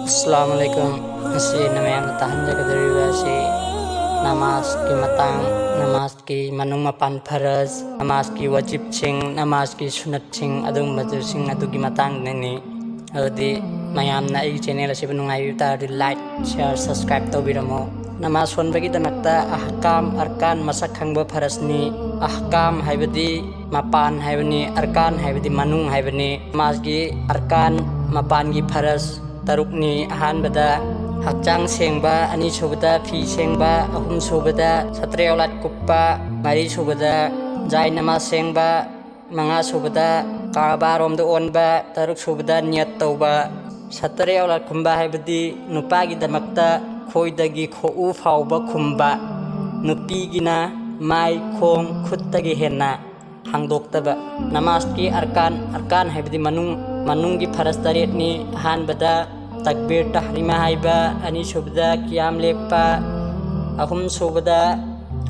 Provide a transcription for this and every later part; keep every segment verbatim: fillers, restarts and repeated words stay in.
ꯑꯁꯂꯥꯃꯨ ꯑꯂꯥꯏꯀꯨꯝ꯫ ꯉꯁꯤ ꯑꯩꯅ ꯃꯌꯥꯝꯗ ꯇꯥꯍꯟꯖꯒꯗꯧꯔꯤꯕ ꯑꯁꯤ ꯅꯃꯥꯖꯀꯤ ꯃꯇꯥꯡ, ꯅꯃꯥꯖꯀꯤ ꯃꯅꯨꯡ ꯃꯄꯥꯟ ꯐꯔꯖ, ꯅꯃꯥꯖꯀꯤ ꯋꯥꯖꯤꯕꯁꯤꯡ, ꯅꯃꯥꯖꯀꯤ ꯁꯨꯅꯠꯁꯤꯡ, ꯑꯗꯨꯒꯨꯝꯕꯁꯤꯡ ꯑꯗꯨꯒꯤ ꯃꯇꯥꯡꯗꯅꯤ꯫ ꯑꯗꯨꯗꯤ ꯃꯌꯥꯝꯅ ꯑꯩꯒꯤ ꯆꯦꯅꯦꯜ ꯑꯁꯤꯕꯨ ꯅꯨꯡꯉꯥꯏꯕꯤꯕ ꯇꯥꯔꯗꯤ ꯂꯥꯏꯛ, ꯁꯤꯌꯥꯔ, ꯁꯕꯁꯀ꯭ꯔꯥꯏꯕ ꯇꯧꯕꯤꯔꯝꯃꯣ꯫ ꯅꯃꯥꯖ ꯁꯣꯟꯕꯒꯤꯗꯃꯛꯇ ꯑꯍꯀꯥꯝ, ꯑꯔꯀꯥꯟ, ꯃꯁꯛ ꯈꯪꯕ ꯐꯔꯖꯅꯤ꯫ ꯑꯍꯀꯥꯝ ꯍꯥꯏꯕꯗꯤ ꯃꯄꯥꯟ ꯍꯥꯏꯕꯅꯤ, ꯑꯔꯀꯥꯟ ꯍꯥꯏꯕꯗꯤ ꯃꯅꯨꯡ ꯍꯥꯏꯕꯅꯤ꯫ ꯅꯃꯥꯖꯒꯤ ꯑꯔꯀꯥꯟ, ꯃꯄꯥꯟꯒꯤ ꯐꯔꯖ ꯇꯔꯨꯛꯅꯤ꯫ ꯑꯍꯥꯟꯕꯗ ꯍꯛꯆꯥꯡ ꯁꯦꯡꯕ, ꯑꯅꯤꯁꯨꯕꯗ ꯐꯤ ꯁꯦꯡꯕ, ꯑꯍꯨꯝꯁꯨꯕꯗ ꯁꯇ꯭ꯔꯦ ꯑꯧꯂꯥꯠ ꯀꯨꯞꯄ, ꯃꯔꯤꯁꯨꯕꯗ ꯖꯥꯏ ꯅꯃꯥꯖ ꯁꯦꯡꯕ, ꯃꯉꯥꯁꯨꯕꯗ ꯀꯥꯕꯥꯔꯣꯝꯗ ꯑꯣꯟꯕ, ꯇꯔꯨꯛꯁꯨꯕꯗ ꯅꯤꯌꯠ ꯇꯧꯕ꯫ ꯁꯇ꯭ꯔꯦ ꯑꯧꯂꯥꯠ ꯈꯨꯝꯕ ꯍꯥꯏꯕꯗꯤ ꯅꯨꯄꯥꯒꯤꯗꯃꯛꯇ ꯈꯣꯏꯗꯒꯤ ꯈꯣꯛꯎ ꯐꯥꯎꯕ ꯈꯨꯝꯕ, ꯅꯨꯄꯤꯒꯤꯅ ꯃꯥꯏ, ꯈꯣꯡ, ꯈꯨꯠꯇꯒꯤ ꯍꯦꯟꯅ ꯍꯥꯡꯗꯣꯛꯇꯕ꯫ ꯅꯃꯥꯖꯀꯤ ꯑꯔꯀꯥꯟ, ꯑꯔꯀꯥꯟ ꯍꯥꯏꯕꯗꯤ ꯃꯅꯨꯡ, ꯃꯅꯨꯡꯒꯤ ꯐꯔꯖ ꯇꯔꯦꯠꯅꯤ꯫ ꯑꯍꯥꯟꯕꯗ ꯇꯛꯕꯤꯔ ꯇꯍꯔꯤꯃꯥ ꯍꯥꯏꯕ, ꯑꯅꯤꯁꯨꯕꯗ ꯀꯤꯌꯥꯝ ꯂꯦꯞꯄ, ꯑꯍꯨꯝꯁꯨꯕꯗ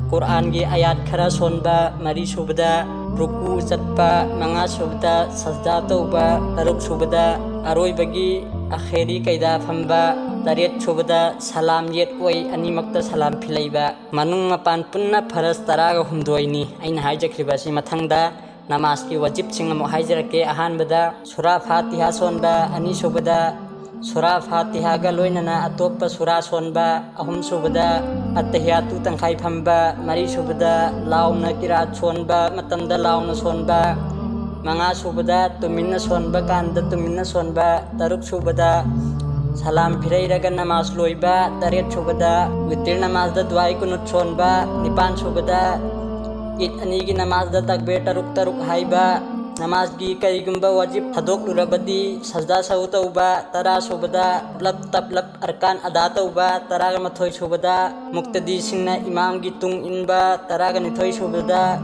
ꯀꯨꯔꯥꯟꯒꯤ ꯑꯌꯥꯠ ꯈꯔ ꯁꯣꯟꯕ, ꯃꯔꯤꯁꯨꯕꯗ ꯔꯨꯀꯨ ꯆꯠꯄ, ꯃꯉꯥꯁꯨꯕꯗ ꯁꯖꯗꯥ ꯇꯧꯕ, ꯇꯔꯨꯛꯁꯨꯕꯗ ꯑꯔꯣꯏꯕꯒꯤ ꯑꯈꯦꯔꯤ ꯀꯩꯗꯥ ꯐꯝꯕ, ꯇꯔꯦꯠꯁꯨꯕꯗ ꯁꯂꯥꯝ ꯌꯦꯠ ꯑꯣꯏ ꯑꯅꯤꯃꯛꯇ ꯁꯂꯥꯝ ꯐꯤꯂꯩꯕ꯫ ꯃꯅꯨꯡ ꯃꯄꯥꯟ ꯄꯨꯟꯅ ꯐꯔꯖ ꯇꯔꯥꯒ ꯍꯨꯝꯗꯣꯏꯅꯤ꯫ ꯑꯩꯅ ꯍꯥꯏꯖꯈ꯭ꯔꯤꯕ ꯑꯁꯤ ꯃꯊꯪꯗ ꯅꯃꯥꯖꯀꯤ ꯋꯥꯖꯤꯕꯁꯤꯡ ꯑꯃꯨꯛ ꯍꯥꯏꯖꯔꯛꯀꯦ꯫ ꯑꯍꯥꯟꯕꯗ ꯁꯨꯔꯥ ꯐꯥꯇꯤꯍꯥ ꯁꯣꯟꯕ, ꯑꯅꯤꯁꯨꯕꯗ ꯁꯨꯔꯥ ꯐꯥꯇꯤꯍꯥꯒ ꯂꯣꯏꯅꯅ ꯑꯇꯣꯞꯄ ꯁꯨꯔꯥ ꯁꯣꯟꯕ, ꯑꯍꯨꯝꯁꯨꯕꯗ ꯑꯠꯇꯍꯤꯌꯥꯇꯨ ꯇꯪꯈꯥꯏ ꯐꯝꯕ, ꯃꯔꯤꯁꯨꯕꯗ ꯂꯥꯎꯅ ꯀꯤꯔꯥꯠ ꯁꯣꯟꯕ, ꯃꯇꯝꯗ ꯂꯥꯎꯅ ꯁꯣꯟꯕ, ꯃꯉꯥꯁꯨꯕꯗ ꯇꯨꯃꯤꯟꯅ ꯁꯣꯟꯕ ꯀꯥꯟꯗ ꯇꯨꯃꯤꯟꯅ ꯁꯣꯟꯕ, ꯇꯔꯨꯛꯁꯨꯕꯗ ꯁꯂꯥꯝ ꯐꯤꯔꯩꯔꯒ ꯅꯃꯥꯖ ꯂꯣꯏꯕ, ꯇꯔꯦꯠꯁꯨꯕꯗ ꯋꯤꯇꯤꯔ ꯅꯃꯥꯖꯗ ꯗꯨꯋꯥꯏ ꯀꯨꯅꯨꯠ ꯁꯣꯟꯕ, ꯅꯤꯄꯥꯟꯁꯨꯕꯗ ꯏꯠ ꯑꯅꯤꯒꯤ ꯅꯃꯥꯖꯗ ꯇꯛꯕꯤꯔ ꯇꯔꯨꯛ ꯇꯔꯨꯛ ꯍꯥꯏꯕ, ꯅꯃꯥꯖꯒꯤ ꯀꯔꯤꯒꯨꯝꯕ ꯋꯥꯖꯤꯕ ꯊꯥꯗꯣꯛꯂꯨꯔꯕꯗꯤ ꯁꯖꯗꯥ ꯁꯍꯨ ꯇꯧꯕ, ꯇꯔꯥꯁꯨꯕꯗ ꯄꯨꯂꯞ ꯇꯞꯂꯞ ꯑꯔꯀꯥꯟ ꯑꯗꯥ ꯇꯧꯕ, ꯇꯔꯥꯒ ꯃꯥꯊꯣꯏ ꯁꯨꯕꯗ ꯃꯨꯛꯇꯗꯤꯁꯤꯡꯅ ꯏꯃꯥꯝꯒꯤ ꯇꯨꯡ ꯏꯟꯕ, ꯇꯔꯥꯒ ꯅꯤꯊꯣꯏ ꯁꯨꯕꯗ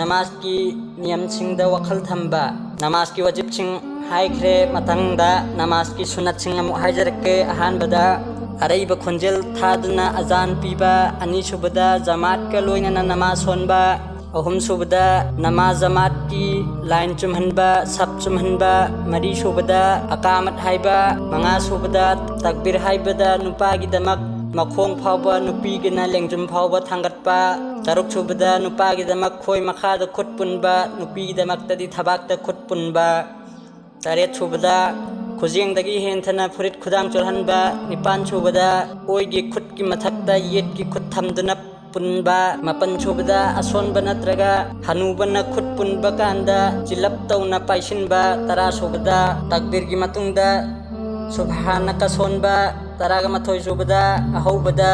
ꯅꯃꯥꯖꯀꯤ ꯅꯤꯌꯝꯁꯤꯡꯗ ꯋꯥꯈꯜ ꯊꯝꯕ꯫ ꯅꯃꯥꯖꯀꯤ ꯋꯥꯖꯤꯕꯁꯤꯡ ꯍꯥꯏꯈ꯭ꯔꯦ꯫ ꯃꯊꯪꯗ ꯅꯃꯥꯖꯀꯤ ꯁꯨꯅꯠꯁꯤꯡ ꯑꯃꯨꯛ ꯍꯥꯏꯖꯔꯛꯀꯦ꯫ ꯑꯍꯥꯟꯕꯗ ꯑꯔꯩꯕ ꯈꯣꯟꯖꯦꯜ ꯊꯥꯗꯨꯅ ꯑꯖꯥꯟ ꯄꯤꯕ, ꯑꯅꯤꯁꯨꯕꯗ ꯖꯃꯥꯠꯀ ꯂꯣꯏꯅꯅ ꯅꯃꯥꯖ ꯁꯣꯟꯕ, ꯑꯍꯨꯝ ꯁꯨꯕꯗ ꯅꯃꯥꯖ ꯖꯃꯥꯠꯀꯤ ꯂꯥꯏꯟ ꯆꯨꯝꯍꯟꯕ, ꯁꯞ ꯆꯨꯝꯍꯟꯕ꯫ ꯃꯔꯤ ꯁꯨꯕꯗ ꯑꯀꯥꯃꯠ ꯍꯥꯏꯕ꯫ ꯃꯉꯥ ꯁꯨꯕꯗ ꯇꯛꯕꯤꯔ ꯍꯥꯏꯕꯗ ꯅꯨꯄꯥꯒꯤꯗꯃꯛ ꯃꯈꯣꯡ ꯐꯥꯎꯕ, ꯅꯨꯄꯤꯒꯤꯅ ꯂꯦꯡꯖꯨꯝ ꯐꯥꯎꯕ ꯊꯥꯡꯒꯠꯄ꯫ ꯇꯔꯨꯛ ꯁꯨꯕꯗ ꯅꯨꯄꯥꯒꯤꯗꯃꯛ ꯈꯣꯏ ꯃꯈꯥꯗ ꯈꯨꯠ ꯄꯨꯟꯕ, ꯅꯨꯄꯤꯒꯤꯗꯃꯛꯇꯗꯤ ꯊꯕꯥꯛꯇ ꯈꯨꯠ ꯄꯨꯟꯕ꯫ ꯇꯔꯦꯠ ꯁꯨꯕꯗ ꯈꯨꯖꯦꯡꯗꯒꯤ ꯍꯦꯟꯊꯅ ꯐꯨꯔꯤꯠ ꯈꯨꯗꯥꯡ ꯆꯣꯠꯍꯟꯕ꯫ ꯅꯤꯄꯥꯟ ꯁꯨꯕꯗ ꯑꯣꯏꯒꯤ ꯈꯨꯠꯀꯤ ꯃꯊꯛꯇ ꯌꯦꯠꯀꯤ ꯈꯨꯠ ꯊꯝꯗꯨꯅ ꯄꯨꯟꯕ꯫ ꯃꯥꯄꯟ ꯁꯨꯕꯗ ꯑꯁꯣꯟꯕ ꯅꯠꯇ꯭ꯔꯒ ꯍꯅꯨꯕꯅ ꯈꯨꯠ ꯄꯨꯟꯕ ꯀꯥꯟꯗ ꯆꯤꯂꯞ ꯇꯧꯅ ꯄꯥꯏꯁꯤꯟꯕ꯫ ꯇꯔꯥ ꯁꯨꯕꯗ ꯇꯛꯕꯤꯔꯒꯤ ꯃꯇꯨꯡꯗ ꯁꯨꯕꯍꯥꯅꯀ ꯁꯣꯟꯕ꯫ ꯇꯔꯥꯒ ꯃꯥꯊꯣꯏ ꯁꯨꯕꯗ ꯑꯍꯧꯕꯗ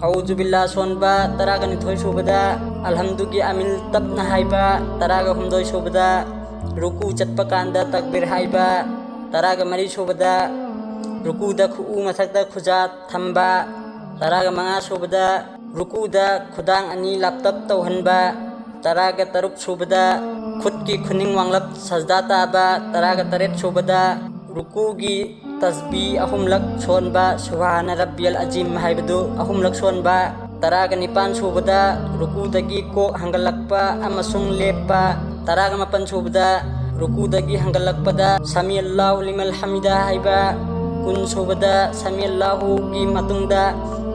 ꯑꯎꯖꯨꯕꯤꯜꯂꯥ ꯁꯣꯟꯕ꯫ ꯇꯔꯥꯒ ꯅꯤꯊꯣꯏ ꯁꯨꯕꯗ ꯑꯜꯍꯝꯗꯨꯒꯤ ꯑꯃꯤꯜ ꯇꯞꯅ ꯍꯥꯏꯕ꯫ ꯇꯔꯥꯒ ꯍꯨꯝꯗꯣꯏ ꯁꯨꯕꯗ ꯔꯨꯀꯨ ꯆꯠꯄ ꯀꯥꯟꯗ ꯇꯛꯕꯤꯔ ꯍꯥꯏꯕ꯫ ꯇꯔꯥꯒ ꯃꯔꯤ ꯁꯨꯕꯗ ꯔꯨꯀꯨꯗ ꯈꯨꯎ ꯃꯊꯛꯇ ꯈꯨꯖꯥ ꯊꯝꯕ꯫ ꯇꯔꯥꯒ ꯃꯉꯥ ꯁꯨꯕꯗ ꯔꯨꯀꯨꯗ ꯈꯨꯗꯥꯡ ꯑꯅꯤ ꯂꯥꯞꯇꯞ ꯇꯧꯍꯟꯕ꯫ ꯇꯔꯥꯒ ꯇꯔꯨꯛ ꯁꯨꯕꯗ ꯈꯨꯠꯀꯤ ꯈꯨꯅꯤꯡ ꯋꯥꯡꯂꯞ ꯁꯖꯗꯥ ꯇꯥꯕ꯫ ꯇꯔꯥꯒ ꯇꯔꯦꯠ ꯁꯨꯕꯗ ꯔꯨꯀꯨꯒꯤ ꯇꯁꯕꯤ ꯑꯍꯨꯝꯂꯛ ꯁꯣꯟꯕ, ꯁꯨꯕꯍꯥꯅ ꯔꯕꯤꯌꯜ ꯑꯖꯤꯝ ꯍꯥꯏꯕꯗꯨ ꯑꯍꯨꯝꯂꯛ ꯁꯣꯟꯕ꯫ ꯇꯔꯥꯒ ꯅꯤꯄꯥꯟ ꯁꯨꯕꯗ ꯔꯨꯀꯨꯗꯒꯤ ꯀꯣꯛ ꯍꯪꯒꯠꯂꯛꯄ ꯑꯃꯁꯨꯡ ꯂꯦꯞꯄ꯫ ꯇꯔꯥꯒ ꯃꯥꯄꯟ ꯁꯨꯕꯗ ꯔꯨꯀꯨꯗꯒꯤ ꯍꯪꯒꯠꯂꯛꯄꯗ ꯁꯃꯤ ꯑꯜꯂꯥꯍꯨ ꯂꯤꯃꯜ ꯍꯃꯤꯗ ꯍꯥꯏꯕ꯫ ꯀꯨꯟ ꯁꯨꯕꯗ ꯁꯃꯤ ꯑꯜꯂꯥꯍꯨꯒꯤ ꯃꯇꯨꯡꯗ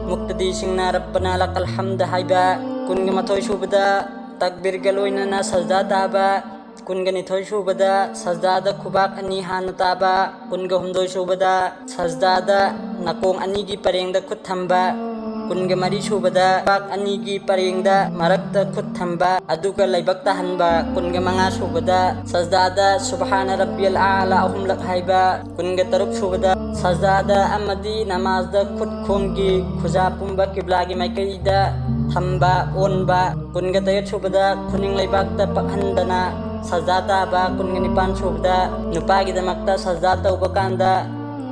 ꯃꯨꯛꯇꯗꯤꯁꯤꯡꯅ ꯔꯕꯅ ꯂꯀꯜ ꯍꯝꯗ ꯍꯥꯏꯕ꯫ ꯀꯨꯟꯒ ꯃꯥꯊꯣꯏ ꯁꯨꯕꯗ ꯇꯛꯕꯤꯔꯒ ꯂꯣꯏꯅꯅ ꯁꯖꯗꯥ ꯇꯥꯕ꯫ ꯀꯨꯟꯒ ꯅꯤꯊꯣꯏ ꯁꯨꯕꯗ ꯁꯖꯗꯥꯗ ꯈꯨꯕꯥꯛ ꯑꯅꯤ ꯍꯥꯟꯅ ꯇꯥꯕ꯫ ꯀꯨꯟꯒ ꯍꯨꯝꯗꯣꯏ ꯁꯨꯕꯗ ꯁꯖꯗꯥꯗ ꯅꯥꯀꯣꯡ ꯑꯅꯤꯒꯤ ꯄꯔꯦꯡꯗ ꯈꯨꯠ ꯊꯝꯕ꯫ ꯀꯨꯟꯒ ꯃꯔꯤ ꯁꯨꯕꯗ ꯈꯨꯕꯥꯛ ꯑꯅꯤꯒꯤ ꯄꯔꯦꯡꯗ ꯃꯔꯛꯇ ꯈꯨꯠ ꯊꯝꯕ ꯑꯗꯨꯒ ꯂꯥꯏꯕꯛ ꯇꯥꯍꯟꯕ꯫ ꯀꯨꯟꯒ ꯃꯉꯥ ꯁꯨꯕꯗ ꯁꯖꯗꯥꯗ ꯁꯨꯕꯍꯥꯅ ꯔꯕꯤꯌꯜ ꯑꯥꯂꯥ ꯑꯍꯨꯝꯂꯛ ꯍꯥꯏꯕ꯫ ꯀꯨꯟꯒ ꯇꯔꯨꯛ ꯁꯨꯕꯗ ꯁꯖꯗꯥꯗ ꯑꯃꯗꯤ ꯅꯃꯥꯖꯗ ꯈꯨꯠ ꯈꯣꯡꯒꯤ ꯈꯨꯖꯥ ꯄꯨꯝꯕ ꯀꯤꯕ꯭ꯂꯥꯒꯤ ꯃꯥꯏꯀꯩꯗ ꯊꯝꯕ, ꯑꯣꯟꯕ꯫ ꯀꯨꯟꯒ ꯇꯔꯦꯠ ꯁꯨꯕꯗ ꯈꯨꯅꯤꯡ ꯂꯩꯕꯥꯛꯇ ꯄꯛꯍꯟꯗꯅ ꯁꯖꯗꯥ ꯇꯥꯕ꯫ ꯀꯨꯟꯒ ꯅꯤꯄꯥꯟ ꯁꯨꯕꯗ ꯅꯨꯄꯥꯒꯤꯗꯃꯛꯇ ꯁꯖꯗꯥ ꯇꯧꯕ ꯀꯥꯟꯗ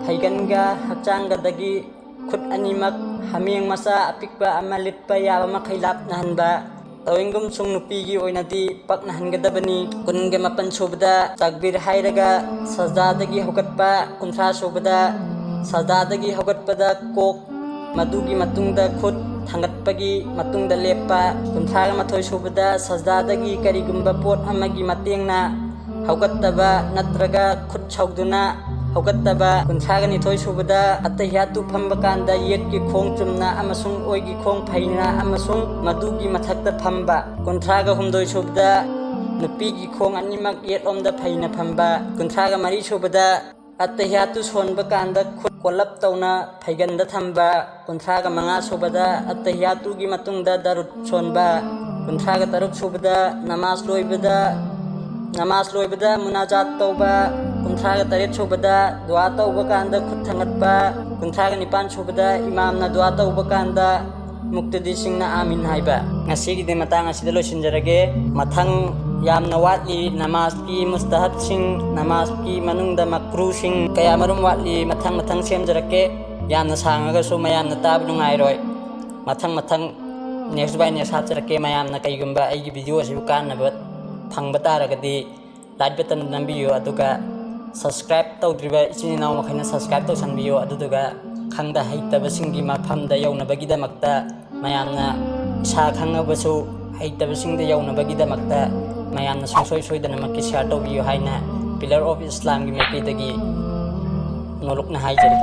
ꯐꯩꯒꯟꯒ ꯍꯛꯆꯥꯡꯒꯗꯒꯤ ꯈꯨꯠ ꯑꯅꯤꯃꯛ ꯍꯥꯃꯦꯡ ꯃꯆꯥ ꯑꯄꯤꯛꯄ ꯑꯃ ꯂꯤꯠꯄ ꯌꯥꯕ ꯃꯈꯩ ꯂꯥꯞꯅꯍꯟꯕ꯫ ꯇꯧꯏꯒꯨꯝꯁꯨꯡ ꯅꯨꯄꯤꯒꯤ ꯑꯣꯏꯅꯗꯤ ꯄꯛꯅꯍꯟꯒꯗꯕꯅꯤ꯫ ꯀꯨꯟꯒ ꯃꯥꯄꯟ ꯁꯨꯕꯗ ꯇꯛꯕꯤꯔ ꯍꯥꯏꯔꯒ ꯁꯖꯗꯥꯗꯒꯤ ꯍꯧꯒꯠꯄ꯫ ꯀꯨꯟꯊ꯭ꯔꯥ ꯁꯨꯕꯗ ꯁꯖꯗꯥꯗꯒꯤ ꯍꯧꯒꯠꯄꯗ ꯀꯣꯛ ꯃꯗꯨꯒꯤ ꯃꯇꯨꯡꯗ ꯈꯨꯠ ꯊꯥꯡꯒꯠꯄꯒꯤ ꯃꯇꯨꯡꯗ ꯂꯦꯞꯄ꯫ ꯀꯨꯟꯊ꯭ꯔꯥꯒ ꯃꯥꯊꯣꯏ ꯁꯨꯕꯗ ꯁꯖꯗꯥꯗꯒꯤ ꯀꯔꯤꯒꯨꯝꯕ ꯄꯣꯠ ꯑꯃꯒꯤ ꯃꯇꯦꯡꯅ ꯍꯧꯒꯠꯇꯕ ꯅꯠꯇ꯭ꯔꯒ ꯈꯨꯠ ꯁꯧꯗꯨꯅ ꯍꯧꯒꯠꯇꯕ꯫ ꯀꯨꯟꯊ꯭ꯔꯥꯒ ꯅꯤꯊꯣꯏ ꯁꯨꯕꯗ ꯑꯠꯇꯍꯤꯌꯥꯇꯨ ꯐꯝꯕ ꯀꯥꯟꯗ ꯌꯦꯠꯀꯤ ꯈꯣꯡ ꯆꯨꯝꯅ ꯑꯃꯁꯨꯡ ꯑꯣꯏꯒꯤ ꯈꯣꯡ ꯐꯩꯅ ꯑꯃꯁꯨꯡ ꯃꯗꯨꯒꯤ ꯃꯊꯛꯇ ꯐꯝꯕ꯫ ꯀꯨꯟꯊ꯭ꯔꯥꯒ ꯍꯨꯝꯗꯣꯏ ꯁꯨꯕꯗ ꯅꯨꯄꯤꯒꯤ ꯈꯣꯡ ꯑꯅꯤꯃꯛ ꯌꯦꯠꯂꯣꯝꯗ ꯐꯩꯅ ꯐꯝꯕ꯫ ꯀꯨꯟꯊ꯭ꯔꯥꯒ ꯃꯔꯤ ꯁꯨꯕꯗ ꯑꯠꯇꯍꯤꯌꯥꯇꯨ ꯁꯣꯟꯕ ꯀꯥꯟꯗ ꯈꯨꯠ ꯀꯣꯜꯂꯞ ꯇꯧꯅ ꯐꯩꯒꯟꯗ ꯊꯝꯕ꯫ ꯀꯨꯟꯊ꯭ꯔꯥꯒ ꯃꯉꯥ ꯁꯨꯕꯗ ꯑꯠꯇꯍꯤꯌꯥꯇꯨꯒꯤ ꯃꯇꯨꯡꯗ ꯗꯔꯨꯗ ꯁꯣꯟꯕ꯫ ꯀꯨꯟꯊ꯭ꯔꯥꯒ ꯇꯔꯨꯛ ꯁꯨꯕꯗ ꯅꯃꯥꯖ ꯂꯣꯏꯕꯗ ꯅꯃꯥꯖ ꯂꯣꯏꯕꯗ ꯃꯨꯅꯥꯖꯥꯠ ꯇꯧꯕ꯫ ꯀꯨꯟꯊ꯭ꯔꯥꯒ ꯇꯔꯦꯠ ꯁꯨꯕꯗ ꯗꯨꯋꯥ ꯇꯧꯕ ꯀꯥꯟꯗ ꯈꯨꯠ ꯊꯥꯡꯒꯠꯄ꯫ ꯀꯨꯟꯊ꯭ꯔꯥꯒ ꯅꯤꯄꯥꯟ ꯁꯨꯕꯗ ꯏꯃꯥꯝꯅ ꯗꯨꯋꯥ ꯇꯧꯕ ꯀꯥꯟꯗ ꯃꯨꯛꯇꯗꯤꯁꯤꯡꯅ ꯑꯥꯃꯤꯟ ꯍꯥꯏꯕ꯫ ꯉꯁꯤꯒꯤꯗꯤ ꯃꯇꯥꯡ ꯑꯁꯤꯗ ꯂꯣꯏꯁꯤꯟꯖꯔꯒꯦ꯫ ꯃꯊꯪ ꯌꯥꯝꯅ ꯋꯥꯠꯂꯤ, ꯅꯃꯥꯖꯀꯤ ꯃꯨꯁꯇꯍꯕꯁꯤꯡ, ꯅꯃꯥꯖꯀꯤ ꯃꯅꯨꯡꯗ ꯃꯀ꯭ꯔꯨꯁꯤꯡ ꯀꯌꯥ ꯃꯔꯨꯝ ꯋꯥꯠꯂꯤ, ꯃꯊꯪ ꯃꯊꯪ ꯁꯦꯝꯖꯔꯛꯀꯦ꯫ ꯌꯥꯝꯅ ꯁꯥꯡꯉꯒꯁꯨ ꯃꯌꯥꯝꯅ ꯇꯥꯕ ꯅꯨꯡꯉꯥꯏꯔꯣꯏ꯫ ꯃꯊꯪ ꯃꯊꯪ next by next ꯍꯥꯞꯆꯔꯛꯀꯦ꯫ ꯃꯌꯥꯝꯅ ꯀꯩꯒꯨꯝꯕ ꯑꯩꯒꯤ video ꯑꯁꯤꯕꯨ ꯀꯥꯟꯅꯕ ꯐꯪꯕ ꯇꯥꯔꯒꯗꯤ like button ꯅꯝꯕꯤꯌꯨ, ꯑꯗꯨꯒ subscribe ꯇꯧꯗ꯭ꯔꯤꯕ ꯏꯆꯤꯟ ꯏꯅꯥꯎ ꯃꯈꯩꯅ subscribe ꯇꯧꯁꯟꯕꯤꯌꯨ꯫ ꯑꯗꯨꯗꯨꯒ ꯈꯪꯗ ꯍꯩꯇꯕꯁꯤꯡꯒꯤ ꯃꯐꯝꯗ ꯌꯧꯅꯕꯒꯤꯗꯃꯛꯇ, ꯃꯌꯥꯝꯅ ꯏꯁꯥ ꯈꯪꯉꯕꯁꯨ ꯍꯩꯇꯕꯁꯤꯡꯗ ꯌꯧꯅꯕꯒꯤꯗꯃꯛꯇ ꯃꯌꯥꯝꯅ ꯁꯨꯡꯁꯣꯏ ꯁꯣꯏꯗꯅꯃꯛꯀꯤ share ꯇꯧꯕꯤꯌꯨ ꯍꯥꯏꯅ Pillar of Islamꯒꯤ ꯃꯥꯏꯀꯩꯗꯒꯤ ꯅꯣꯂꯨꯛꯅ ꯍꯥꯏꯖꯔꯤ꯫